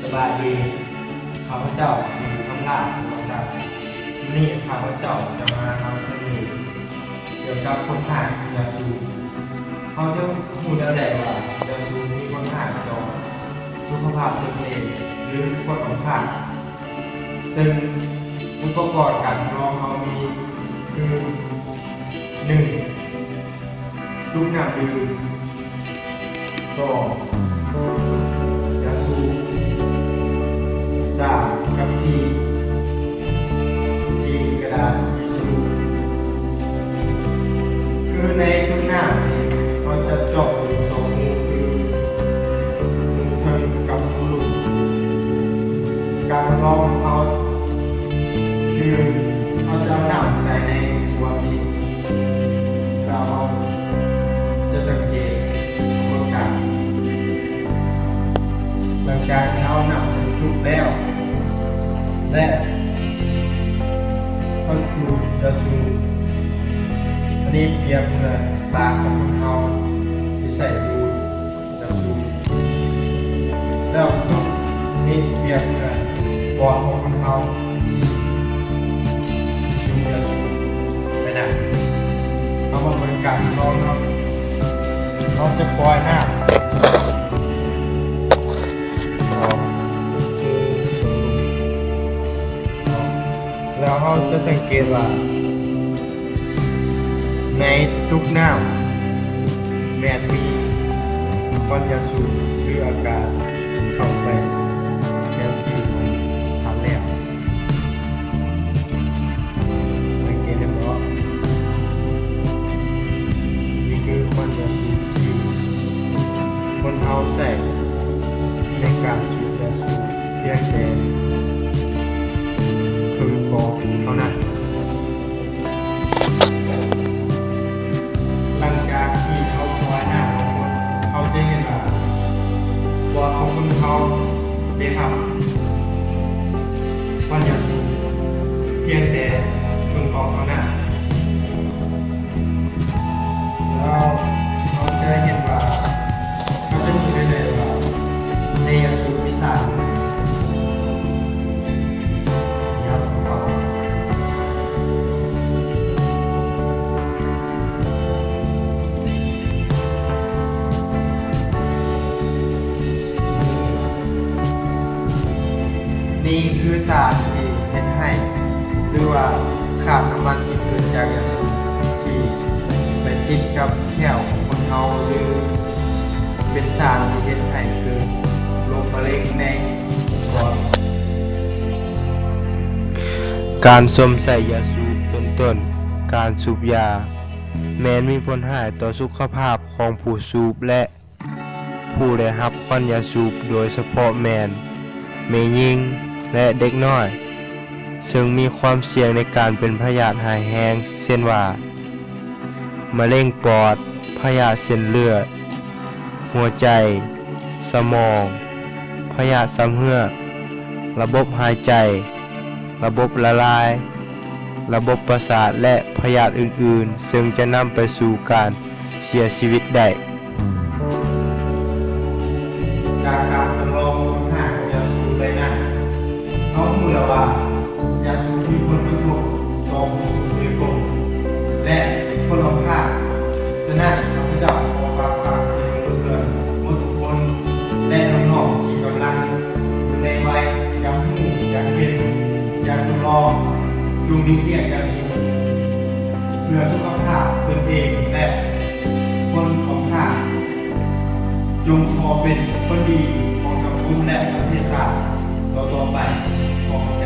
ສະບາຍດີ, ຂ້າພະເຈົ້າຊື່ຄຳລາ ໂພວະສັກ. ມື້ນີ້ຂ້າພະເຈົ້າຈະມານຳສະເໜີກ່ຽວກັບຜົນຮ້າຍຂອງຢາສູບ. ເຮົາຈະຮູ້ແນວໃດວ່າຢາສູບມີຜົນຮ້າຍຕໍ່ສຸຂະພາບຕົນເອງ ຫຼື ຄົນຮອບຂ້າງ? ເຊິ່ງອຸປະກອນການທົດລອງເຮົາມີຄື ໜຶ່ງ ຕຸກນ້ຳດື່ມ, ສອງ ຢາສູບ, ສາມ ກັບທີ່, ສີ່ ກະດາດທິຊູ. ຄືໃນຕຸກນ້ຳນີ້ ເຮົາຈະເຈາະຮູສອງຮູ ຄືຮູເທິງກັບຮູລຸ່ມ. ການທົດລອງຂອງເຮົາ ຄືເຮົາຈະເອົານ້ຳໃສ່ໃນຂວດນີ້ ແລ້ວເຮົາຈະສັງເກດຂະບວນການ. ຫຼັງຈາກທີ່ເຮົາເອົານ້ຳໃສ່ຕຸກແລ້ວ ແລະ ເຮົາຈູດຢາສູບ, ອັນນີ້ປຽບເໝືອນປາກຂອງຄົນເຮົາທີ່ໃຊ້ດູດ ຢາສູບ ແລ້ວຕຸກນີ້ປຽບເໝືອນປອດຂອງຄົນເຮົາທີ່ສູບຢາສູບໄປນຳ. ເຮົາມາເບິ່ງການທົດລອງເນາະ. ເຮົາຈະປ່ອຍນ້ຳອອກ ແລ້ວເຮົາຈະສັງເກດວ່າ ໃນຕຸກນ້ຳແມ່ນມີຄວັນຢາສູບ ຫຼື ອາກາດເຂົ້າໄປແທນທີ່ຂອງທ່ານແລ້ວ. ສັງເກດເຫັນບໍ່? ນີ້ຄືຄວັນຢາສູບທີ່ຄົນເຮົາໃຊ້ໃນການສູບຢາສູບພຽງແຕ່ເຄິ່ງປອກເທົ່ານັ້ນ. ຫຼັງຈາກທີ່ເຮົາປ່ອຍນ້ຳອອກໝົດ, ເຮົາຈະເຫັນວ່າປອດຂອງຄົນເຮົາໄດ້ຮັບຄວັນຢາສູບພຽງແຕ່ເຄິ່ງປອກເທົ່ານັ້ນ. ແລ້ວເຮົາຈະເຫັນວ່າ ເຮົາຈະຮູ້ໄດ້ເລີຍວ່າ ໃນຢາສູບມີສານຫຍັງເຂົ້າໄປ. ນີ້ຄືສານທີ່ເຮັດໃຫ້ ຫຼືວ່າຄາບນ້ຳມັນທີ່ເກີດຈາກຢາສູບທີ່ໄປຕິດກັບແຂ້ວຂອງຄົນເຮົາ ຫຼື ເປັນສານທີ່ເຮັດໃຫ້ເກີດໂລກມະເຮັງໃນປອດ. ການສົມໃສ່ຢາສູບ ເປັນຕົ້ນ ການສູບຢາ ແມ່ນມີຜົນຮ້າຍຕໍ່ສຸຂະພາບຂອງຜູ້ສູບ ແລະ ຜູ້ໄດ້ຮັບຄວັນຢາສູບ, ໂດຍສະເພາະແມ່ນແມ່ຍິງ ແລະ ເດັກນ້ອຍ, ເຊິ່ງມີຄວາມສ່ຽງໃນການເປັນພະຍາດຮ້າຍແຮງ ເຊັ່ນວ່າ ມະເຮັງປອດ, ພະຍາດເສັ້ນເລືອດ, ຫົວໃຈ, ສະໝອງ, ພະຍາດຊຳເຮື້ອ, ລະບົບຫາຍໃຈ, ລະບົບລະລາຍ, ລະບົບປະສາດ ແລະ ພະຍາດອື່ນໆ, ເຊິ່ງຈະນຳໄປສູ່ການເສຍຊີວິດໄດ້. ຈາກການທົດລອງທາງດ້ານຢາສູບໄປນັ້ນ, ເຮົາຮູ້ແລ້ວວ່າຢາສູບມີຜົນກະທົບຕໍ່ຜູ້ສູບໂດຍກົງ ແລະ ຄົນຮອບຂ້າງ. ສະນັ້ນ, ຂ້າພະເຈົ້າຂໍຝາກຝາກເຖິງເພື່ອນໝົດທຸກຄົນ ແລະ ນ້ອງໆທີ່ກຳລັງຢູ່ໃນໄວຢາກຮູ້, ຢາກເຫັນ, ຢາກທົດລອງ, ຈົ່ງຫຼີກລ້ຽງຢາສູບ ເພື່ອສຸຂະພາບຕົນເອງ ແລະ ຄົນຮອບຂ້າງ. ຈົ່ງຂໍເປັນຄົນດີຂອງສັງຄົມ ແລະ ປະເທດຊາດຕໍ່ໆໄປ. ຂໍຂອບໃຈ.